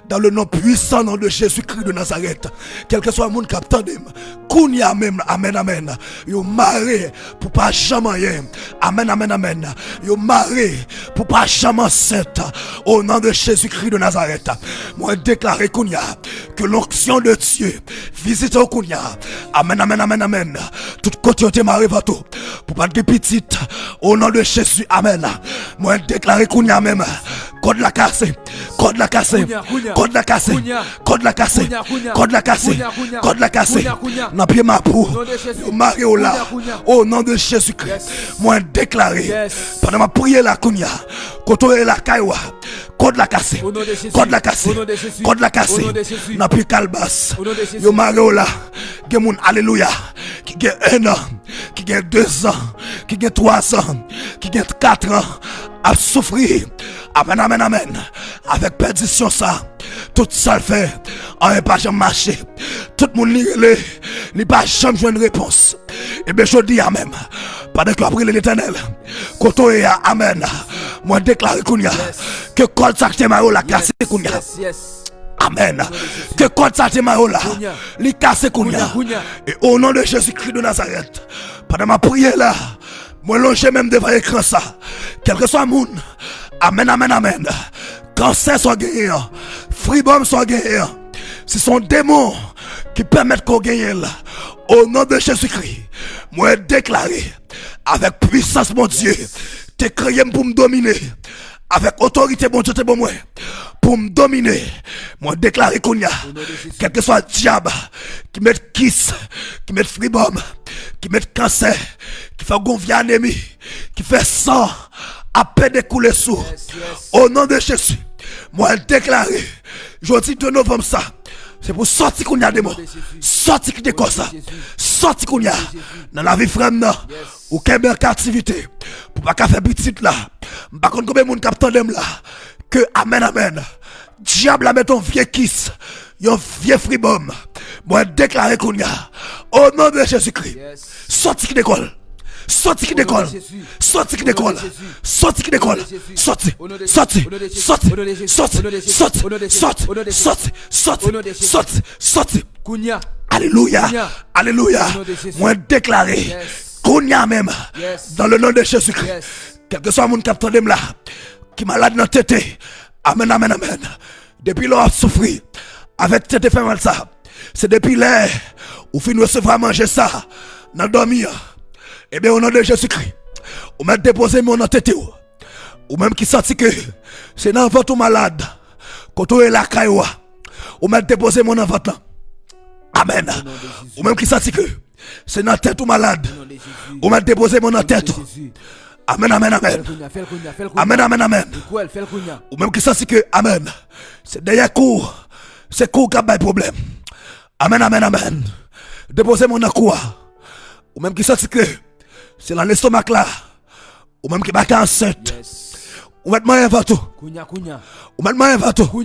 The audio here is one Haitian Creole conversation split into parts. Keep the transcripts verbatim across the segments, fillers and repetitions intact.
Dans le nom puissant nom de Jésus-Christ de Nazareth, kèlkeswa moun k ap tande m, kounye a menm, amèn, amèn, yo mare pou pa janm anyen. Amèn, amèn, amèn. Yo mare pou pa janm ansent. Au nom de Jésus-Christ de Nazareth, mwen deklare kounye a ke l'onction de Dieu vizite w kounye a. Amèn, amèn, amèn, amèn. Tout kote yo te mare vant ou pou pa t gen pitit, au nom de Jésus, amèn. Mwen deklare kounye a menm, kòd la kase, kòd la kase, kòd la kase, kòd la kase, kòd la kase, kòd la kase. Nan pye mapou, yo mare w la. Au nom de Jésus-Christ, mwen deklare, pandan m ap priye la kounye a, kote w ye lakay ou a, kòd la kase, kòd la kase, kòd la kase. Nan pye kalbas, yo mare w la. Gen moun, alelouya, ki gen en an, ki gen de zan, ki gen twa zan, ki gen kat an, ap soufri. Amèn, amèn, amèn. Avèk pèdisyon sa, tout sa l fè, anyen pa janm mache. Tout moun li rele, li pa janm jwenn repons. Ebyen, jodi a menm, pandan ke w ap rele Letènèl, kote w ye a, amèn, mwen deklare kounye a ke kòd sa ki te mare w la kase kounye a. Amèn. Ke kòd sa te mare w la, li kase kounye a. E o non de Jezikri de Nazarèt, pandan m ap priye la, mwen lonje men m devan ekran sa. Kèlkeswa moun, amèn, amèn, amèn, kansè sa w genyen an, fribòm sa w genyen an, si se yon demon ki pèmèt ke w genyen l, o non de Jezikri, mwen deklare avèk pwisans Bondye, te kreye m pou m domine, avèk otorite Bondye te ban mwen pou m domine, mwen deklare kounye a, kèlkeswa dyab ki met kis, ki met fribòm, ki met kansè, ki fè w gen yon vye anemi, ki fè san ap pede koule sou, o non de Jezi, mwen deklare, jodi de novanm sa, se pou sòti kounye a, demon. Sòti kite kò sa. Sòti kounye a nan lavi frè m nan. Ou kenbe an kaptivite pou pa ka fè pitit la. M pa konn konbyen moun k ap tande m la. Ke amèn, amèn. Dyab la met yon vye kis, yon vye fribòm. Mwen deklare kounye a, o non de Jezikri, sòti kite kò l. Sòti kite kò l. Sòti kite kò l. Sòti kite kò l. Sòti. Sòti. Sòti. Sòti. Sòti. Sòti. Sòti. Sòti. Sòti. Alelouya. Alelouya. Mwen deklare kounye a menm, dans le nom de Jezikri, kèlkeswa moun k ap tande m la, ki malad nan tete, amèn, amèn, amèn. Depi lè w ap soufri avèk tete fè mal sa, se depi lè ou fin resevwa manje sa nan dòmi an. Ebyen, o non de Jezikri, ou mèt depoze men w nan tete w. Ou menm ki santi ke se nan vant ou malad, kote w ye lakay ou a, ou mèt depoze men w nan vant lan. Amèn. Ou menm ki santi ke se nan tèt ou malad, ou mèt depoze men w nan tèt ou. Amèn, amèn, amèn. Amèn, amèn, amèn. Ou menm ki santi ke, amèn, se dèyè kou, se kou k ap bay pwoblèm. Amèn, amèn, amèn. Depoze men w nan kou a. Ou menm ki santi ke se nan lestomak la, ou menm ki pa ka ansent, ou mèt manyen vant ou. Ou mèt manyen vant ou.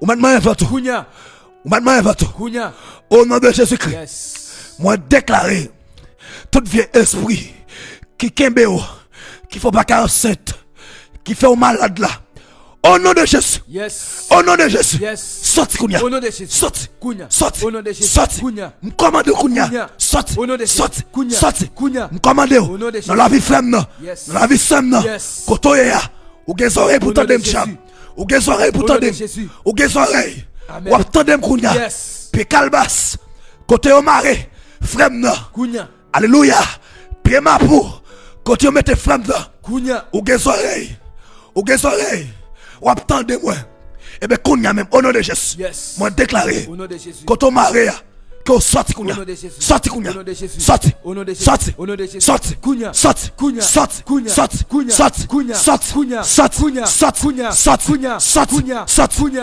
Ou mèt manyen vant ou. Ou mèt manyen vant ou. O non de Jezikri, mwen deklare tout vye espri ki kenbe w, ki fè w pa ka ansent, ki fè w malad la, o non de Jezi. O non de Jezi. Sòti kounye a. Sòti. Sòti. Sòti. M kòmande w kounye a. Sòti. Sòti. Sòti. M kòmande w nan lavi frè m nan, nan lavi sè m nan, kote w ye a. Ou gen zòrèy pou tande m, dyab. Ou gen zòrèy pou tande m. Ou gen zòrèy. W ap tande m kounye a. Pye kalbas, kote yo mare frè m nan. Alelouya. Pye mapou, kote yo mete frè m nan. Ou gen zòrèy. Ou gen zòrèy. W ap tande mwen. Ebyen, kounye a menm, o non de Jezi, mwen deklare, kote w mare a, ke w sòti kounye a. Sòti kounye a. Sòti. Sòti. Sòti. Sòti. Sòti.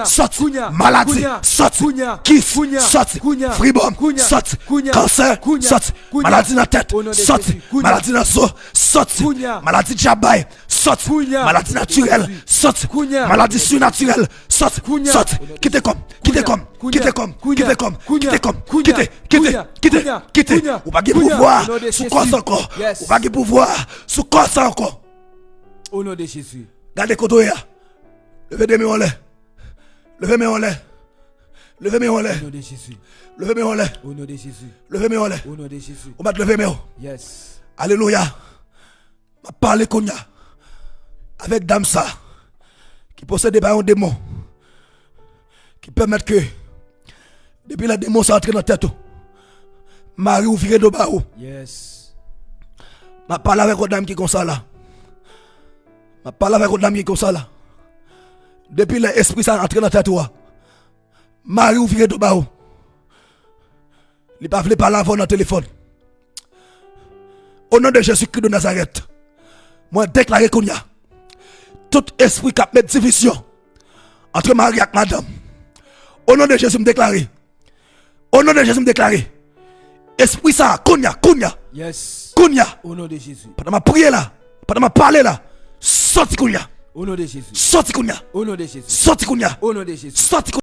Sòti. Maladi, sòti. Kis, sòti. Fribòm, sòti. Kansè, sòti. Maladi nan tèt, sòti. Maladi nan zo, sòti. Maladi dyab bay, sòti. Maladi natirèl, sòti. Maladi sinatirèl, sòti. Sòti. Kite kò m. Kite kò m. Kite kò m. Kite kò m. Kite kò m. Kite. Kite. Kite. Kite. Ou pa gen pouvwa sou kò sa ankò. Ou pa gen pouvwa sou kò sa ankò. O non de Jezi. Gade kote w ye a. Leve de men w anlè. Leve men w anlè. Leve men w anlè. Au nom de Jésus. Leve men w anlè. Au nom de Jésus. Leve men w anlè. Au nom de Jésus. Ou mèt leve men w. Yes. Alelouya. M ap pale kounye a avèk dam sa ki posede pa yon demon ki pèmèt ke depi lè demon sa antre nan tèt ou, mari w vire do ba ou. Yes. M ap pale avèk yon dam ki konsa la. M ap pale avèk yon dam ki konsa la. Depi lè espri sa antre nan tèt ou a, mari w vire do ba ou. Li pa vle pale avè w nan telefòn. O non de Jezi Kris de Nazarèt, mwen deklare kounye a, tout espri k ap met divizyon antre mari ak madanm, o non de Jezi m deklare, o non de Jezi m deklare, espri sa a kounye a, kounye a, Yes. Kounye a, Au nom de Jésus. Pandan m ap priye la, pandan m ap pale la, soti kounye a, Au nom de Jésus. Soti kounye a, Au nom de Jésus. Soti kounye a, Au nom de Jésus. Soti kounye a.